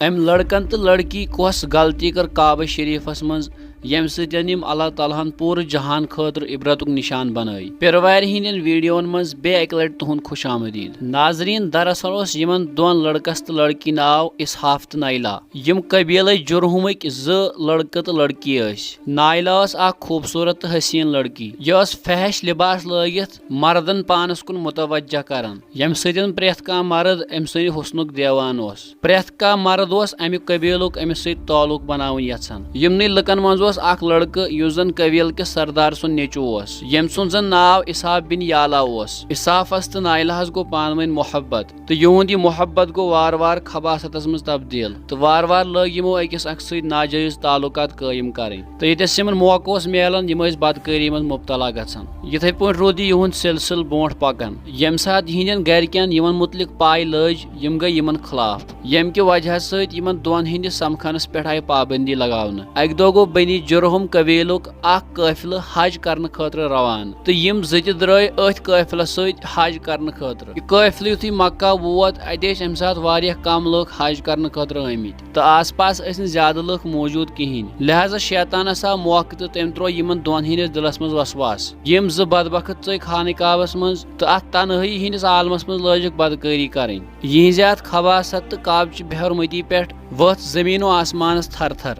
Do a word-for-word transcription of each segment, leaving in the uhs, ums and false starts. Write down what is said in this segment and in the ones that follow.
أمۍ لڑکن تہٕ لڑکی کۄس غلطی کٔر کعبہ شریفس منٛز، ییٚمہِ سۭتۍ یِم اللہ تعالیٰ ہن پوٗرٕ جہان خٲطرٕ عبرتُک نشان بنٲے؟ پیروارِ ہٕنٛدٮ۪ن ویڈیوون منٛز بیٚیہِ اکہِ لٹہِ تُہُنٛد خوش آمدید۔ ناظرین، دراصل اوس یِمن دۄن لڑکس تہٕ لڑکی ناو اسحاف تہٕ نائلہ۔ یِم قبیلے جرہمٕکۍ زٕ لڑکہٕ تہٕ لڑکی ٲسۍ۔ نائلہ ٲس اکھ خوبصورت تہٕ حسین لڑکی۔ یہِ ٲس فحش لباس لٲگِتھ مردن پانس کُن متوجہ کران، ییٚمہِ سۭتۍ پرٛٮ۪تھ کانٛہہ مرد أمۍ سٕنٛدِ حسنُک دیوان اوس۔ پرٛٮ۪تھ کانٛہہ مرد اوس اَمہِ قبیلُک أمِس سۭتۍ تعلق بناوُن یژھان۔ یِمنٕے لُکن منٛز اوس اکھ لڑکہٕ، یُس زن قبیلہٕ کِس سردار سُنٛد نیٚچو اوس، ییٚمۍ سُنٛد زن ناو اسحاف بن یعلہ اوس۔ اسحافس تہٕ نائلہس گوٚو پانہٕ ؤنۍ محبت، تہٕ یِہُنٛد یہِ محبت گوٚو وارٕ وارٕ خباثتس منٛز تبدیل، تہٕ وارٕ وارٕ لٲگۍ یِمو أکِس اکھ سۭتۍ ناجٲیز تعلقات قٲیِم کرٕنۍ۔ تہٕ ییٚتٮ۪س یِمن موقعہٕ اوس میلان، یِم ٲسۍ بدکٲری منٛز مبتلا گژھان۔ یِتھے پٲٹھۍ روٗد یہِ یِہُنٛد سلسلہٕ برونٛٹھ پکان۔ ییٚمہِ ساتہٕ یِہنٛدٮ۪ن گرِکٮ۪ن یِمن متعلق پاے لٔج، یِم گٔے یِمن خلاف، ییٚمہِ کہِ وجہ سۭتۍ یِمن دۄن ہٕنٛدِس سمکھنس پٮ۪ٹھ آیہِ پابندی لگاونہٕ۔ اکہِ دۄہ گوٚو بنی جرہم قبیلُک اکھ قٲفلہٕ حج کرنہٕ خٲطرٕ روانہٕ، تہٕ یِم زٕ تہِ درٛٲے أتھۍ قٲفلس سۭتۍ حج کرنہٕ خٲطرٕ۔ یہِ قٲفلہٕ یُتھُے مکہ ووت، اتہِ ٲسۍ امہِ ساتہٕ واریاہ کم لُکھ حج کرنہٕ خٲطرٕ آمٕتۍ، تہٕ آس پاس ٲسۍ نہٕ زیادٕ لُکھ موجود کِہینۍ، لہذا شیطانس آو موقعہٕ تہٕ تٔمۍ ترٛوو یِمن دۄن ہٕنٛدِس دِلس منٛز وسواس۔ یِم زٕ بدبخت ژٔکۍ خانہ کعبس منٛز تہٕ اتھ تنہٲیی ہٕنٛدِس عالمس منٛز لٲجِکھ بدکٲری کرٕنۍ۔ یِہنٛزِ اتھ خباثت تہٕ کعبچہِ بے حرمتی پٮ۪ٹھ وۄتھ زمین و آسمانس تھر تھر۔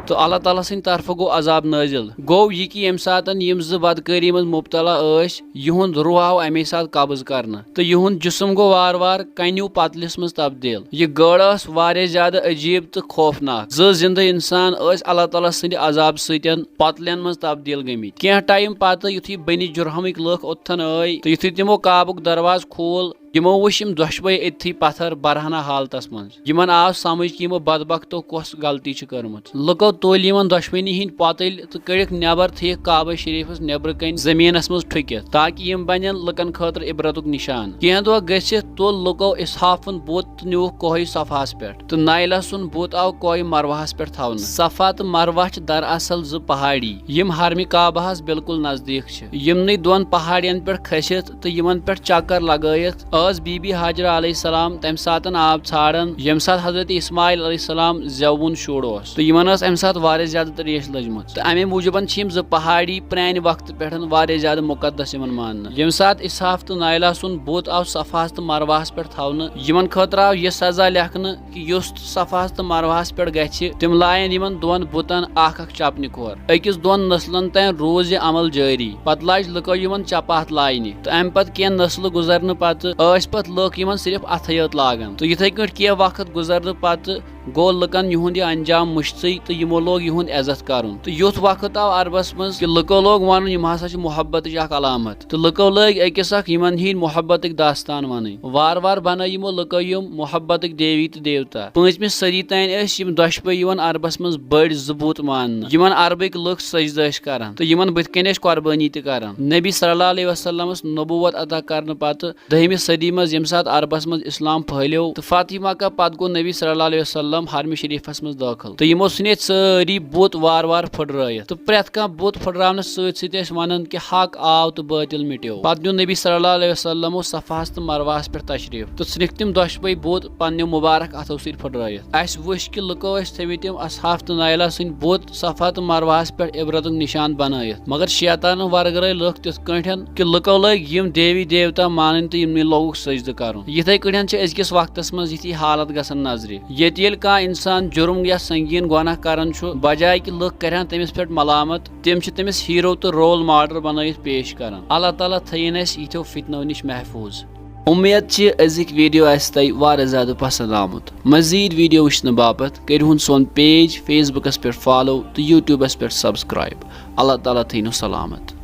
تہٕ اللہ تعالیٰ سٕنٛدِ طرفہٕ گوٚو عذاب نٲزِل۔ گوٚو یہِ کہِ ییٚمہِ ساتن یِم زٕ بدکٲری منٛز مبتلا ٲسۍ، یِہُنٛد روح آو امے ساتہٕ قبض کرنہٕ، تہٕ یِہُنٛد جسم گوٚو وارٕ وارٕ کنیو پتلِس منٛز تبدیل۔ یہِ گٔر ٲس واریاہ زیادٕ عجیب تہٕ خوفناک۔ زٕ زندٕ انسان ٲسۍ اللہ تعالیٰ سٕنٛدِ عذاب سۭتۍ پتلٮ۪ن منٛز تبدیل گٔمٕتۍ۔ کینٛہہ ٹایم پتہٕ یُتھُے بنی جرہمٕکۍ لُکھ اوٚتتھن ٲے تہٕ یُتھُے تِمو کعبُک دروازٕ کھول، یِمو وٕچھ یِم دۄشوے أتھی پتھر برہنہ حالتس منٛز۔ یِمن آو سمجھ کہِ یِمو بدبختو کۄس غلطی چھِ کٔرمٕژ۔ لُکو تُلۍ یِمن دۄشوٕنی ہٕنٛدۍ پۄتٕلۍ تہٕ کٔڑِکھ نٮ۪بر، تھٲیِکھ کعبہ شریفس نٮ۪برٕ کنۍ زٔمیٖنس منٛز ٹھُکِتھ، تاکہِ یِم بنن لُکن خٲطرٕ عبرتُک نشان۔ کینٛہہ دۄہ گٔژھِتھ تُل لُکو اسحافُن بُت تہٕ نیوٗکھ کوہ صفاہس پٮ۪ٹھ، تہٕ نائلہ سُنٛد بُت آو کوہ مروہس پٮ۪ٹھ تھاونہٕ۔ صفا تہٕ مروہ چھِ دراصل زٕ پہاڑی، یِم حرمِ کعبہس بالکل نزدیٖک چھِ۔ یِمنٕے دۄن پہاڑین پٮ۪ٹھ کھٔسِتھ تہٕ یِمن پٮ۪ٹھ چکر لگٲیِتھ ٲس بی بی ہاجرہ علیہ السلام تمہِ ساتن آب ژھانڈان، ییٚمہِ ساتہٕ حضرت اسماعیل علیہ السلام زیوُن شُر اوس، تہٕ یِمن ٲس امہِ ساتہٕ واریاہ زیادٕ تریش لٔجمٕژ۔ تہٕ امے موٗجوٗبن چھِ یِم زٕ پہاڑی پرانہِ وقتہٕ پٮ۪ٹھ واریاہ زیادٕ مقدس یِوان ماننہٕ۔ ییٚمہِ ساتہٕ اسحاف تہٕ نائلہ سُنٛد بُت آو صفاہس تہٕ مروہس پٮ۪ٹھ تھاونہٕ، یِمن خٲطرٕ آو یہِ سزا لیکھنہٕ کہِ یُس صفاہس تہٕ مروہس پٮ۪ٹھ گژھِ، تِم لایَن یِمن دۄن بُتن اکھ اکھ چپنہِ کھور۔ أکِس دۄن نسلن تام روٗز یہِ عمل جٲری۔ پتہٕ لاج لُکو یِمن چپاتھ لاینہِ، تہٕ امہِ پتہٕ کینٛہہ نسلہٕ گُزرنہٕ پتہٕ ٲسۍ پتہٕ لُکھ یِمن صرف اتھے یوت لاگان۔ تہٕ یِتھے کٲٹھۍ کینٛہہ وقت گُزرنہٕ پتہٕ گوٚو لُکن یِہُنٛد یہِ انجام مٔشتھٕے تہٕ یِمو لوگ یِہُنٛد عزت کرُن۔ تہٕ یُتھ وقت آو عربس منٛز کہِ لُکو لوگ ونُن، یِم ہسا چھِ محبتٕچ اکھ علامت۔ تہٕ لُکو لٲگۍ أکِس اکھ یِمن ہٕنٛدۍ محبتٕکۍ داستان ونٕنۍ۔ وارٕ وارٕ بنٲے یِمو لُکو یِم محبتٕکۍ دیوی تہٕ دیوتا۔ پٲنٛژمہِ صدی تام ٲسۍ یِم دۄشوے یِوان عربس منٛز بٔڑۍ زٕ بُت ماننہٕ، یِمن عربٕکۍ لُکھ سجدٕ ٲسۍ کران تہٕ یِمن بٕتھِ کنہِ ٲسۍ قۄربٲنی تہِ کران۔ نبی صلی اللہ علیہ وسلمس نبوت عطا کرنہٕ پتہٕ دٔہمہِ صدی منٛز ییٚمہِ ساتہٕ عربس منٛز اسلام پھٔہلیو تہٕ فتح مکہ پتہٕ گوٚو نبی صلی اللہ علیہ وسلم حرمہِ شریفس منٛز دٲخل، تہٕ یِمو ژھٕنۍ ییٚتہِ سٲری بُت وارٕ وارٕ پھٕٹرٲیِتھ۔ تہٕ پرٛٮ۪تھ کانٛہہ بُت پھٕٹراونہٕ سۭتۍ سۭتۍ ٲسۍ ونان کہِ حق آو تہٕ بٲطل مِٹیو۔ پتہٕ نیوٗ نبی صلی اللہ علیہ وسلمو صفاہس تہٕ مروہس پٮ۪ٹھ تشریف تہٕ ژھٕنِکھ تِم دۄشوے بُت پننیو مبارک اتھو سۭتۍ پھٕٹرٲیِتھ۔ اسہِ وٕچھ کہِ لُکو ٲسۍ تھٲومٕتۍ تِم اصحاف تہٕ نائلہ سٕنٛدۍ بُت صفا تہٕ مروہس پٮ۪ٹھ عبرتُک نشان بنٲیِتھ، مگر شیطانن ورگرٲے لُکھ تِتھ کٲٹھۍ کہِ لُکو لٲگۍ یِم دیوی دیوتا مانٕنۍ تہٕ یِمنٕے لوگُکھ سجدٕ کرُن۔ یِتھے کٲٹھۍ چھِ أزکِس وقتس منٛز یِتھی حالت گژھان نظرِ، ییٚتہِ ییٚلہِ کانٛہہ انسان جُرم یا سنگین گۄناہ کران چھُ، بجایہِ کہِ لُکھ کرِہن تٔمِس پٮ۪ٹھ ملامت، تِم چھِ تٔمِس ہیرو تہٕ رول ماڈل بنٲیِتھ پیش کران۔ اللہ تعالیٰ تھٲیِن اسہِ یِتھیو فتنو نِش محفوظ۔ امید چھِ أزِکۍ ویڈیو آسہِ تۄہہِ واریاہ زیادٕ پسند آمُت۔ مزید ویڈیو وٕچھنہٕ باپتھ کٔرِہُن سون پیج فیس بُکس پٮ۪ٹھ فالو تہٕ یوٗٹیوٗبس پٮ۪ٹھ سبسکرائب۔ اللہ تعالیٰ تھٲینو سلامت۔